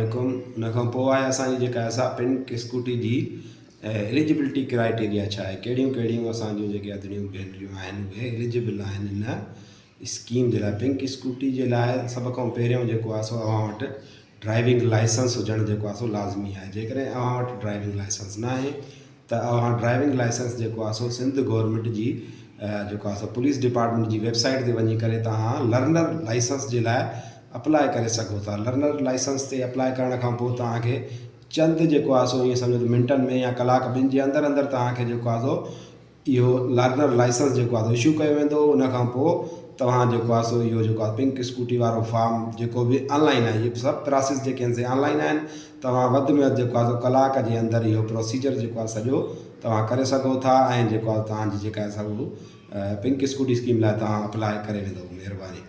عليڪم ان کان پوء آهي اسان جي جيڪا سا پنڪ اسڪوٽي جي ايليجبلٽي ڪرائيٽيريا ڇا آهي ڪهڙيون ڪهڙيون اسان جون جيڪي ادڙيون ڀينريون آهن اهي ايليجبل آهن ان اسڪيم جي لاء پنڪ اسڪوٽي جي لاء سڀ کان پهريون جيڪو آهي سو اوهان وٽ ڊرائيونگ لائسنس هجڻ جيڪو آهي سو لازمي آهي جيڪڏهن اوهان وٽ ڊرائيونگ لائسنس ناهي ته اوهان ڊرائيونگ لائسنس جيڪو آهي سو سنڌ گورنمينٽ جي جيڪو آهي سو پوليس ڊپارٽمينٽ جي ويب سائيٽ تي وڃي ڪري توهان لرنر لائسنس جي لاء اپلاء ڪري سگهو ٿا. لرنر لائسنس تي اپلاء ڪرڻ کان پوء توهان کي چند جيڪو آهي سو ائين سمجهو ته منٽن ۾ يا ڪلاڪ ٻن جي اندر اندر توهان کي جيڪو آهي سو اهو لرنر لائسنس جيڪو آهي سو اشو ڪيو ويندو ان کان پوء توهان جيڪو آهي سو اهو جيڪو آهي پنڪ اسڪوٽي وارو فارم جيڪو به آن لائن آهي اهي سڀ پراسيس جيڪي آهن سي آن لائن آهن توهان وڌ ۾ وڌ جيڪو آهي سو ڪلاڪ جي اندر اهو پروسيجر جيڪو آهي سڄو توهان ڪري سگهو ٿا ۽ جيڪو آهي توهان جي جيڪا آهي سا اهو پنڪ اسڪوٽي اسڪيم لاء توهان اپلاء ڪري ويندو مهرباني.